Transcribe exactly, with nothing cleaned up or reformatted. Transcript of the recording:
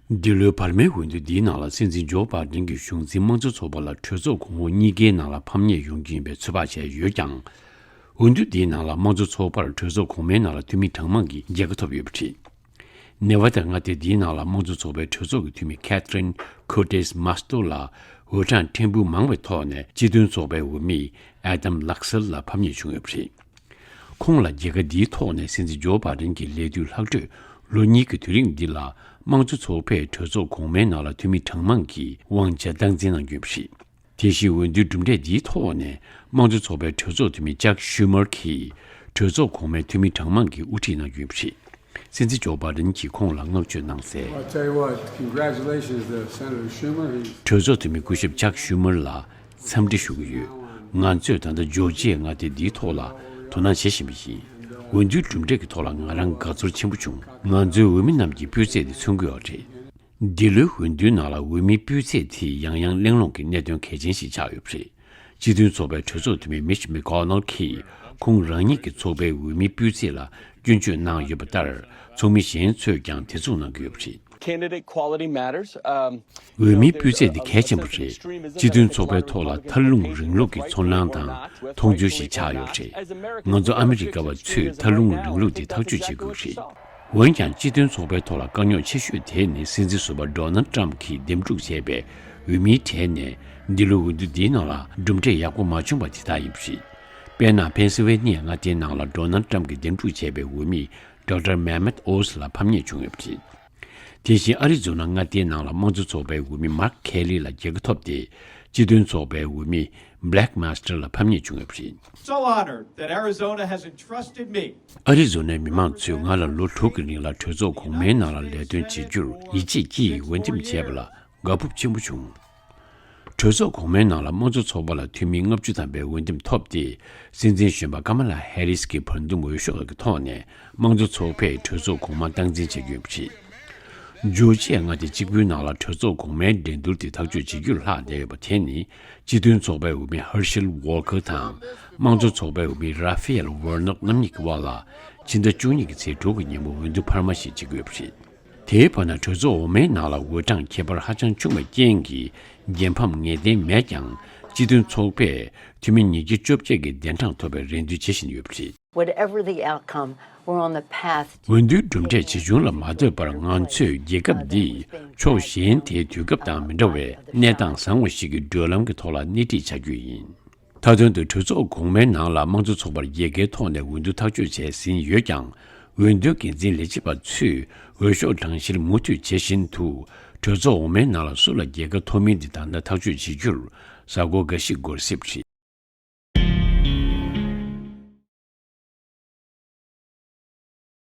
འདི་ལོའི་བར་མའི་འོས་བསྡུ་འདིའི་ནང་ལ་སྲིད་འཛིན་ཇོ་བྷའི་ཌེན་གྱི་གཞུང་འཛིན་དམངས་གཙོ་ཚོགས་པ་ལ་གྲོས་ཚོགས་གོང་འོག་གཉིས་ཀའི་ནང་ལ་ཕམ་ཉེས་ཡོང་རྒྱུ་ཡིན་པའི་ཚོད་དཔག་བྱས་ཡོད་ཀྱང་། འོས་བསྡུ་འདིའི་ནང་ལ་དམངས་གཙོ་ཚོགས་པར་གྲོས་ཚོགས་གོང་མའི་ནང་ལ་འཐུས་མི་གྲངས་མང་གིས་རྒྱལ་ཁ་ཐོབ་ཡོད་པ་རེད། ནེ་ཝ་ད་མངའ་སྡེ་འདིའི་ནང་ལ་དམངས་གཙོ་ཚོགས་པའི་གྲོས་ཚོགས་ཀྱི་འཐུས་མི་Catherine Cortez Masto ལ་འོས་གྲངས་ཕྲན་བུ་མང་བའི་ཐོག་ནས་སྤྱི་མཐུན་ཚོགས་པའི་འོས་མི་Adam Laxalt ལ་ཕམ་ཉེས་བྱུང་ཡོད་པ་རེད། ཁོང་ལ་རྒྱལ་ཁ་འདིའི་ཐོག་ནས་སྲིད་འཛིན་ཇོ་བྷའི་ཌེན་གྱི་ལས་དུས་ལྷག་འཕྲོས་ལོ་གཉིས་ཀྱི་དུས་རིང་འདི་ལ་དམངས་གཙོ་ཚོགས་པས་གྲོས་ཚོགས་གོང་མའི་ནང་ལ་འཐུས་མི་གྲངས་མང་གིས་དབང་ཆ་སྟངས་འཛིན་གནང་རྒྱུ་ཡིན་པ་རེད། དེ་བཞིན་འོས་བསྡུའི་གྲུབ་འབྲས་འདིའི་ཐོག་ནས་དམངས་གཙོ་ཚོགས་པའི་གྲོས་ཚོགས་འཐུས་མི་Chuck Schumer གྱིས་གྲོས་ཚོགས་གོང་མའི་འཐུས་མི་གྲངས་མང་གིས་དབུ་ཁྲིད་གནང་རྒྱུ་ཡིན་པ་རེད། སྲིད་འཛིན་ཇོ་བྷའི་ཌེན་གྱིས་ཁོང་ལ་བསྔགས་བརྗོད་གནང་གསལ། Well, I tell you what, congratulations to Senator Schumer. He's གྲོས་ཚོགས་འཐུས་མི་སྐུ་ཞབས་Chuck Schumer ལ་འཚམས་འདྲི་ཞུ་གི་ཡོད། ང་ཚོས་ད་ལྟ་ཇོར་ཇི་ཡའི་མངའ་སྡེ་འདིའི་ཐོག་ལ་དོ་སྣང་བྱེད་བཞིན་པ་ཡིན། འོས་བསྡུའི་གྲུབ་འབྲས་ཀྱི་ཐོག་ལ་ང་རང་དགའ་ཚོར་ཆེན་པོ་བྱུང་། ང་ཚོའི་འོས་མི་རྣམས་ཀྱི་སྤུས་ཚད་དེ་མཚོན་གྱི་ཡོད་རེད། འདི་ལོའི་འོས་བསྡུའི་ནང་ལ་འོས་མིའི་སྤུས་ཚད་དེ་ཡང་ཡང་གླེང་སློང་གི་གནད་དོན་གལ་ཆེན་ཞིག་ཆགས་ཡོད་པ་རེད། སྤྱི་མཐུན་ཚོགས་པའི་གྲོས་ཚོགས་འཐུས་མི་Mitch McConnell གྱིས་ཁོང་རང་ཉིད་ཀྱི་ཚོགས་པའི་འོས་མིའི་སྤུས་ཚད་ལ་སྐྱོན་བརྗོད་གནང་ཡོད་པ་ལྟར། ཚོགས་མི་གཞན་ཚོས་ཀྱང་དེ་མཚུངས་གནང་གི་ཡོད་པ་རེད། Candidate quality matters. Um, འོས་མིའི་སྤུས་ཚད་འདི་གལ་ཆེན་པོ་རེད། སྤྱི་མཐུན་ཚོགས་པའི་ཐོག་ལ་མཐའ་ལྷུང་རིང་ལུགས་ཀྱི་ཚོར་སྣང་དང་མཐོང་ཚུལ་ཞིག་ཆགས་ཡོད་རེད། ང་ཚོ་ཨ་མི་རི་ཀ་བ་ཚོས་མཐའ་ལྷུང་རིང་ལུགས་འདི་ཐག་གཅོད་བྱེད་དགོས་རེད། འོན་ཀྱང་སྤྱི་མཐུན་ཚོགས་པའི་ཐོག་ལ་དཀའ་རྙོག་ཆེ་ཤོས་དེ་ནི་སྲིད་འཛིན་ཟུར་པ་Donald Trump གྱིས་འདེམས་སྒྲུག་བྱས་པའི་འོས་མིའི་གྲས་ནས་འདི་ལོའི་འོས་བསྡུ་འདིའི་ནང་ལ་གྲུབ་འབྲས་ཡག་པོ་མ་བྱུང་བ་དེ་དག་ཡིན་པ་རེད། དཔེར་ན་Pennsylvania མངའ་སྡེའི་ནང་ལ་Donald Trump གྱིས་འདེམས་སྒྲུག་བྱས་པའི་འོས་མི་Doctor Mehmet Oz ལ་ཕམ་ཉེས་བྱུང་ཡོད་པ་རེད། དེ་བཞིན་ཨ་རི་ཛོ་ན་མངའ་སྡེའི་ནང་ལ་དམངས་གཙོ་ཚོགས་པའི་འོས་མི་Mark Kelly ལ་རྒྱལ་ཁ་ཐོབ་སྟེ། སྤྱི་མཐུན་ཚོགས་པའི་འོས་མི་Blake Masters ལ་ཕམ་ཉེས་བྱུང་ཡོད་པ་རེད། So honored that Arizona has entrusted me. ཨ་རི་ཛོ་ནའི་མི་མང་ཚོས་ང་ལ་ལོ་དྲུག་གི་རིང་ལ་གྲོས་ཚོགས་གོང་མའི་ནང་ལ་ལས་དོན་བྱེད་རྒྱུར་ཡིད་ཆེས་ཀྱིས་འོས་འདེམས་བྱས་པ་ལ་དགའ་སྤོབས་ཆེན་པོ་བྱུང་། གྲོས་ཚོགས་གོང་མའི་ནང་ལ་དམངས་གཙོ་ཚོགས་པ་ལ་འཐུས་མི་ལྔ་བཅུ་ཐམ་པའི་འོས་འདེམས་ཐོབ་སྟེ། སྲིད་འཛིན་གཞོན་པ་Kamala Harris གྱི་བར་འདུམ་འོས་ཤོག་ཀྱི་ཐོག་ནས་དམངས་གཙོ་ཚོགས་པས་གྲོས་ཚོགས་གོང་མ་སྟངས་འཛིན་བྱེད་ཀྱི་ཡོད་པ་རེད། ཇོར་ཇི་ཡ་མངའ་སྡེ་གཅིག་པུའི་ནང་ལ་གྲོས་ཚོགས་གོང་མའི་འགྲན་བསྡུར་དེ་ཐག་གཅོད་བྱེད་རྒྱུར་ལྷག་བསྡད་ཡོད་པ་དེ་ནི། སྤྱི་མཐུན་ཚོགས་པའི་འོས་མི་Herschel Walker དང་དམངས་གཙོ་ཚོགས་པའི་འོས་མི་Raphael Warnock རྣམ་གཉིས་ཀྱི་དབར་ལ་ཕྱི་ཟླ་བཅུ་གཉིས་ཀྱི་ཚེས་དྲུག་གི་ཉིན་མོ་འོས་བསྡུ་འཕར་མ་ཞིག་བྱེད་ཀྱི་ཡོད་པ་རེད། དེའི་བར་ན་གྲོས་ཚོགས་འོག་མའི་ནང་ལ་འོས་གྲངས་ཁྱད་པར་ཧ་ཅང་ཆུང་བའི་རྐྱེན་གྱིས་རྒྱལ་ཕམ་ངེས་གཏན་མེད་ཀྱང་། སྤྱི་མཐུན་ཚོགས་པས་འཐུས་མི་ཉིས་བརྒྱ་བཅོ་བརྒྱད་ཀྱི་གདན་གྲངས་ཐོབ་པའི་རེ་འདུན་བྱེད་བཞིན་ཡོད་པ་རེད། Whatever the outcome, we're on the path to འོས་བསྡུའི་གྲུབ་འབྲས་ཇི་བྱུང་ལ་མ་ལྟོས་པར་ང་ཚོས་རྒྱལ་ཁབ་འདི་ཕྱོགས་གཞན་དེའི་དུས་སྐབས་དང་མི་འདྲ་བའི་གནས་སྟངས་བཟང་བ་ཞིག་གི་བགྲོད་ལམ་གྱི་ཐོག་ལ་སྣེ་ཁྲིད་བྱ་རྒྱུ་ཡིན། མཐའ་དོན་དུ་གྲོས་ཚོགས་གོང་མའི་ནང་ལ་དམངས་གཙོ་ཚོགས་པར་རྒྱལ་ཁའི་ཐོག་ནས་འོས་བསྡུ་ཐག་གཅོད་བྱས་ཟིན་ཡོད་ཀྱང་། འོས་བསྡུའི་འགན་འཛིན་ལས་བྱེད་པ་ཚོས་འོས་ཤོག་གྲངས་བཤེར་མུ་མཐུད་བྱེད་བཞིན་དུ། གྲོས་ཚོགས་འོག་མའི་ནང་ལ་སུ་ལ་རྒྱལ་ཁ་ཐོབ་མིན་དེ་ད་ལྟ་ཐག་གཅོད་བྱེད་རྒྱུར་གཟའ་འཁོར་འགའ་ཞིག་འགོར་སྲིད་པ་རེད།